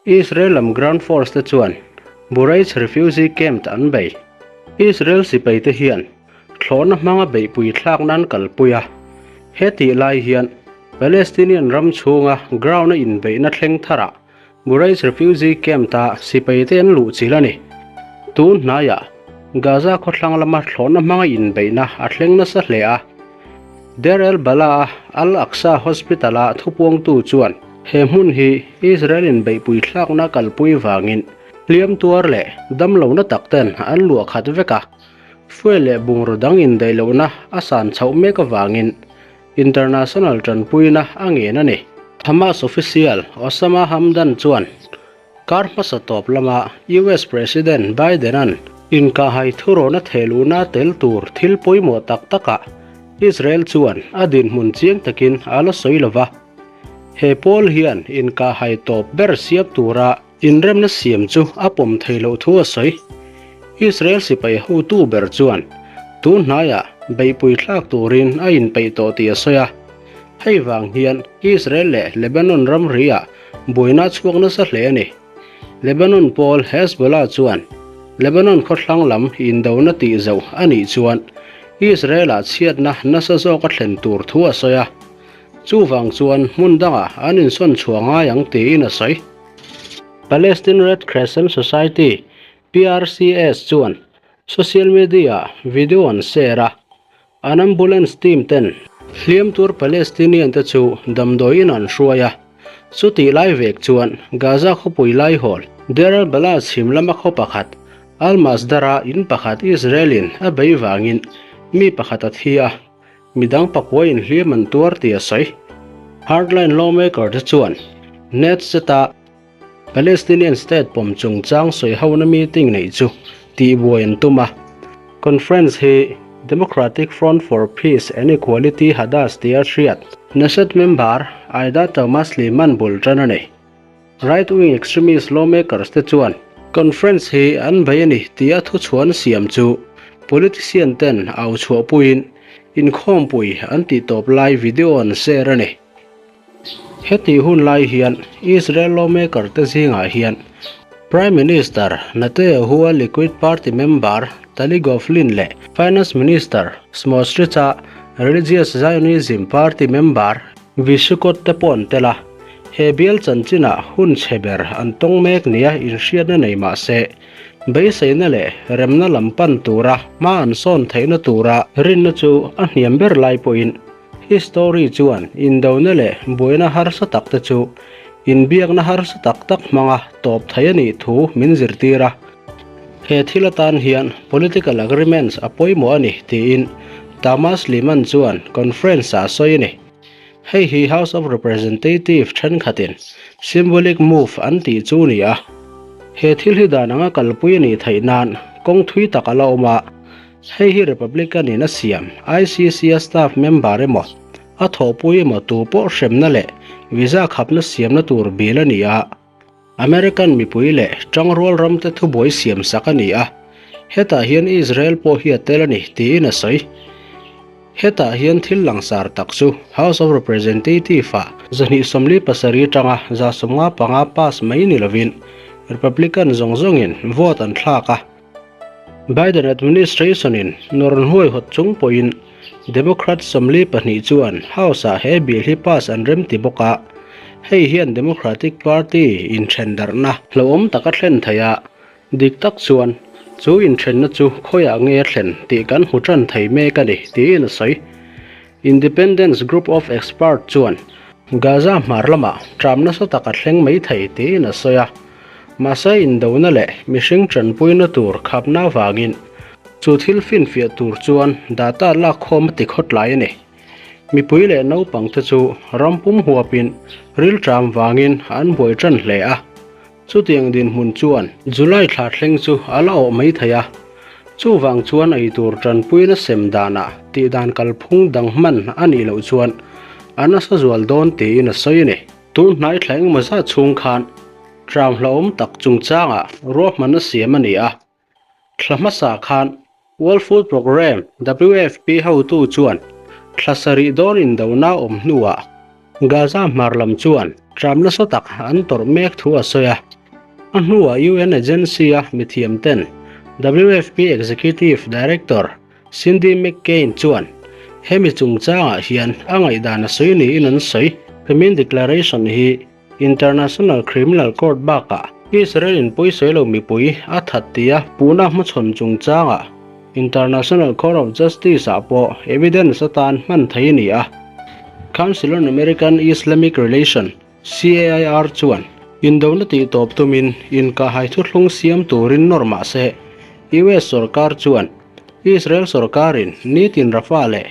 Israel lam ground force te chuan Bureij refugee camp an bei. Israel sipai te hian thlawhna hmanga beihpui thlak nan kalpui a. Hetih lai hian Palestinian ram chhunga ground a inbeihna thleng tharah Bureij refugee camp ah sipai te an luh chilh a ni. Tun hnaiah Gaza khawthlang lama thlawhna hmanga inbeihna a thleng nasa hle a. Deir el-Balah-a Al-Aqsa Hospital-a thupuangtu chuan he hmun hi Israel inbeihpui thlakna kalpui vangin hliam tuar leh damlohna tak ten an luah khat vek a, fuel leh bungraw dang indaih lohna a san chhoh mek avangin international tanpuina a ngen a ni. Hamas official Osama Hamdan chuan kar hmasa tawp lama US President Biden-a'n inkahhai thurawna thehluhna tel tur thil pawimawh tak takah Israel chuan a dinhmun chiang takin a la sawi lo va. He pawl hian inkahhai tawp ber siam tura inremna siam chu a pawm thei loh thu a sawi. Israel sipai hotu ber chuan tun hnaiah beihpui thlak turin a inpeih tawh tih a sawi a. Hei vang hian Israel leh Lebanon ramri-ah buaina a chhuak nasa hle a ni. Lebanon pawl Hezbollah chuan Lebanon khawthlang lam indona tih zauh a nih chuan Israel-ah chhiatna nasa zawk a thlen tur thu a sawi a. Chuvang chuan hmun dangah an insawn chhuah ngai ang tiin a sawi. Palestine Red Crescent Society, PRCS, chuan social media-ah video an share a. An ambulance team ten hliam tur Palestinian te chu damdawiin an hruai a, chutih lai vek chuan Gaza khawpui laihawl Deir al-Balah chhim lama khaw pakhat Al-Masdar-a in pakhat Israel-in a bei vangin mi pakhat a thi a, midang pakuain hliam an tuar tih a sawi. Hardline lawmaker te chuan Knesset-a Palestinian state pawm chungchang sawihona meeting neih chu tihbuai an tum a. Conference hi Democratic Front for Peace and Equality Hadash tia hriat Knesset member Aida Touma Sliman bul tan a ni. Right-wing extremist lawmakers te chuan conference hi an bei a ni tia thuchhuan siam chu politician ten au chhuahpuiin inkhawmpui an tihtawp lai video an share a ni. Hetih hun lai hian Israel lawmaker te zingah hian Prime Minister Netanyahu-a Likud Party member Tali Govlin leh Finance Minister Smotrich-a Religious Zionism Party member Vishukot te pawh an tel a. He bial chanchinah hun chhe ber an tawng mek nia inhriatna nei mah se, beiseina leh remna lam pan tura hma an sawn theihna tura rinna chu a hniam ber lai pawhin History chuan indona leh buaina harsa tak te chu inbiakna harsa tak tak hmanga tawp thei a nih thu min zirtir a. He thil atan hian political agreements a pawimawh a ni tiin Tamas Liman chuan conference-ah a sawi a ni. Hei hi House of Representative thenkhatin symbolic move an tih chu ni a. He thil hi dan anga kalpui a nih theih nan kawng thui tak a la awm a. Hei hi Republican in a siam ICC-a staff member emaw, a thawhpui emaw tu pawh hremna leh visa khapna siamna tur bill a ni a. American mipui leh tangrual ramte thubuai siam sak a ni a, hetah hian Israel pawh hi a tel a ni tiin a sawi. Hetah hian thil langsar tak chu House of Representative-ah 247 tanga 155 pass mai ni lovin Republican zawng zawngin vote an thlak a. Biden administration-in nawrn huaihawt chung pawhin Democrat 42 chuan House-ah he bill hi pass an rem ti bawk a, hei hian Democratic Party inthen darhna hlauhawm tak a thlen thei a, dik tak chuan chu inthenna chu khawiah nge a thlen tih kan hmu tan thei mek a ni, tiin a sawi. Independence Group of Experts chuan Gaza hmar lamah tram nasa tak a thleng mai thei tiin a sawi a. Mahse indona leh mihring tanpuina tur khapna avangin chu thil finfiah tur chuan data lakkhawm a ti khawtlai a ni. Mipui leh naupangte chu ram pum huapin rilṭam vangin an buai ṭan hle a. Chutiang dinhmun chuan July thla thleng chu a la awh mai thei a. Chuvang chuan eitur tanpuina sem danah tihdan kalphung dang hman a nih loh chuan a nasa zual dawn tiin a sawi a ni. Tun hnai thla engemaw zat chhung khan tram hlauhawm tak chungchangah ruahmanna siam a ni a. Thla hmasa khan World Food Programme, WFP, hotu chuan thla sarih dawn indona awm hnuah Gaza hmar lam chuan tram nasa tak an tawrh mek thu a sawi a. A hnuah UN agency-a mithiam ten WFP Executive Director Cindy McCain chuan hemi chungchangah hian a ngaihdan a sawi niin an sawi. Famine Declaration hi International Criminal Court bakah Israel in pawisawi lo mipui a that tia puhna hmachhawn chungchangah International Court of Justice ah pawh evidence atan hman thei a ni a. Council on American Islamic Relation, CAIR, chuan indona tih tawp tumin inkahhai thuthlung siam turin nawr mah se US sorkar chuan Israel sorkarin nitin Rafah leh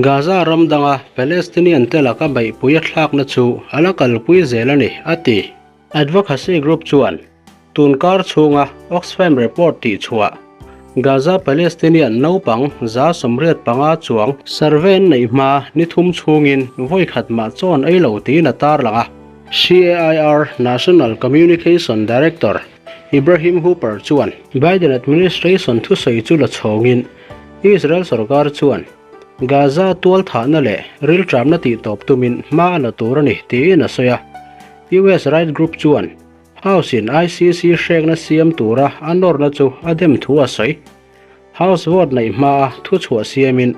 Gaza ram danga Palestinian te laka beihpui a thlakna chu a la kalpui zel a ni, a ti. Advocacy group chuan tunkar chhunga Oxfam report tihchhuah Gaza Palestinian naupang 85 chuang survey an neih hma ni thum chhungin vawi khat mah chawn ei lo tiin a tarlang a. CAIR National Communication Director Ibrahim Hooper chuan Biden administration thusawi chu la chhawngin Israel sorkar chuan Gaza tualthahna leh rilṭamna tihtawp tumin hma a la tur a ni tiin a sawi a. US right group chuan House in ICC hrekna siam tura a nawrna chu a dem thu a sawi. House vote neih hmaa thuchhuah siamin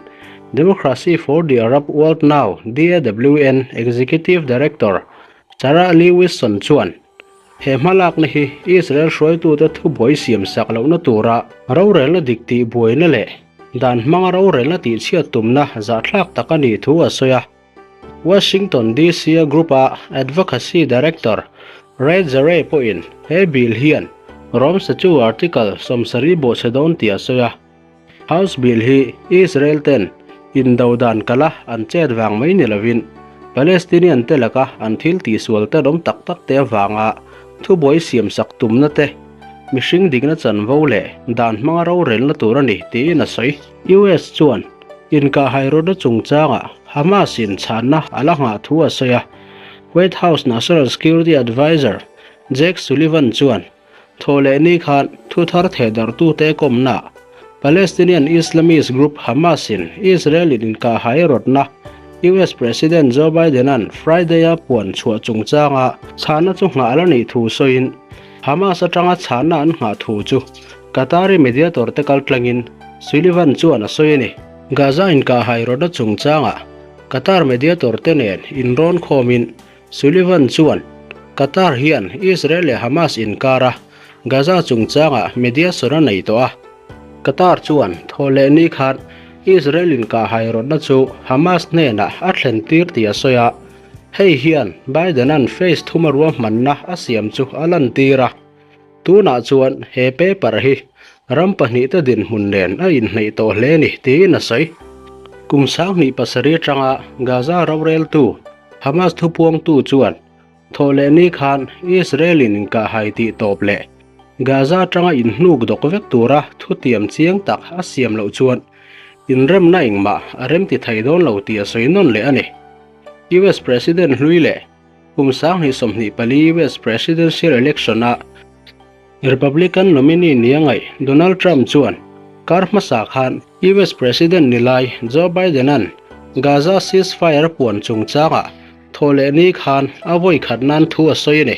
Democracy for the Arab World Now, DAWN, Executive Director Sarah Lewisson chuan he hmalakna hi Israel hruaitute thubuai siam sak lohna tura rorelna dik tih buaina leh dan hmanga rorelna tihchhiat tumna zahthlak tak a nih thu a sawi a. Washington DC-a group-a Advocacy Director Ray Zare pawhin he bill hian Rome Statute Article 70 bawhchhe dawn tih a sawi a. House Bill hi Israel ten indo dan kala an chet vang mai ni lovin Palestinian te laka an thil tihsual te awm tak tak te avanga thubuai siamsak tumna te, mihring dikna chanvo leh dan hmanga rorelna tur a ni tiin a sawi. US chuan inkahhai rawtna chungchangah Hamas in chhanna a la nghah thu a sawi a, White House National Security Adviser Jake Sullivan chuan thawhleh ni khan thu thar thehdarhtute kawmnaah Palestinian Islamist group Hamas in Israel in inkahhai rawtna US President Joe Biden-a'n Friday-a puan chhuah chungchanga chhanna chu nghah la nih thu sawiin Hamas atanga chhanna an nghah thu chu Qatari mediator te kaltlangin Sullivan chuan a sawi a ni. Gaza inkahhai rawtna chungchangah Qatar mediator te nen inrawn khawmin Sullivan chuan Qatar hian Israel leh Hamas inkara Gaza chungchangah mediation a nei tawh a. Qatar chuan thawhleh ni khan Israel inkahhai rawtna chu Hamas hnenah a thlen tir tih a sawi a, hei hian Biden-a'n phase thuma ruahmanna a siam chu a lantir a. Tunah chuan he paper hi ram pahnihte dinhmun nen a inhneih tawh hle ni tiin a sawi. Kum 2007 atanga Gaza roreltu Hamas thupuangtu chuan thawhleh ni khan Israel-in inkahhai tih tawp leh Gaza atanga inhnuk dawk vek tura thutiam chiang tak a siam loh chuan inremna engmah a remti thei dawn lo tih a sawi nawn leh a ni. US President hlui leh Kum 2024 US Presidential Election-a Republican nominee nia ngaih Donald Trump chuan kar hmasa khan US President ni lai Joe Biden-a'n Gaza ceasefire a puan chungchangah thawhleh ni khan a vawi khat nan thu a sawi a ni.